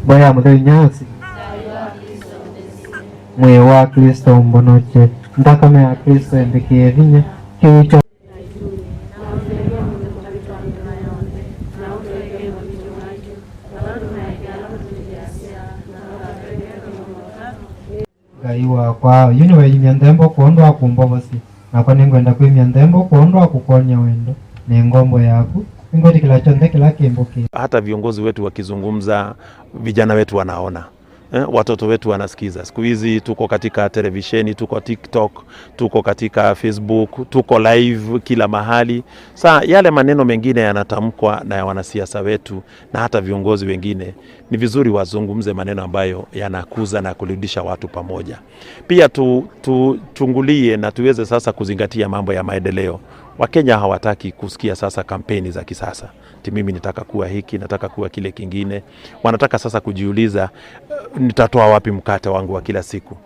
Mboya Mutheu Inyasi, mwii wa Kristo umbonoche, nthakame ya Kristo imbikie vinya kiu cha Ngai wakwa yu niweyumya nthembo kwondu wa kumbovosi nakwa ningwenda kwimya nthembo kwondu wa kukwonia wendo ni ngombo yaku ningwitikila kyonthe kila kimbuki. Hata viongozi wetu wakizungumza, vijana wetu wanaona, watoto wetu wanasikiza. Siku hizi tuko katika televisheni, tuko TikTok, tuko katika Facebook, tuko live kila mahali. Saa yale maneno mengine yanatamkwa na ya wanasiasa wetu na hata viongozi wengine, ni vizuri wazungumze maneno ambayo yanakuza na kurudisha watu pamoja. Pia tuchungulie na tuweze sasa kuzingatia mambo ya maendeleo. Wakenya hawataki kusikia sasa kampeni za kisasa, ati mimi nitaka kuwa hiki, nataka kuwa kile kingine. Wanataka sasa kujiuliza, nitatoa wapi mkate wangu wa kila siku?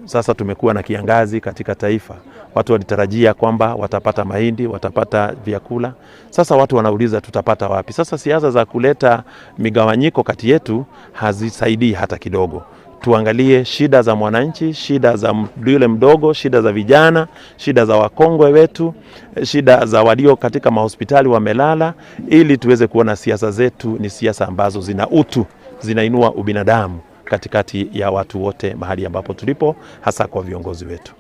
Sasa tumekuwa na kiangazi katika taifa. Watu walitarajia kwamba watapata mahindi, watapata vyakula. Sasa watu wanauliza tutapata wapi? Sasa siasa za kuleta migawanyiko kati yetu hazisaidii hata kidogo. Tuangalie shida za mwananchi, shida za yule mdogo, shida za vijana, shida za wakongwe wetu, shida za walio katika mahospitali wamelala, ili tuweze kuona siasa zetu ni siasa ambazo zina utu, zinainua ubinadamu katikati ya watu wote mahali ambapo tulipo, hasa kwa viongozi wetu.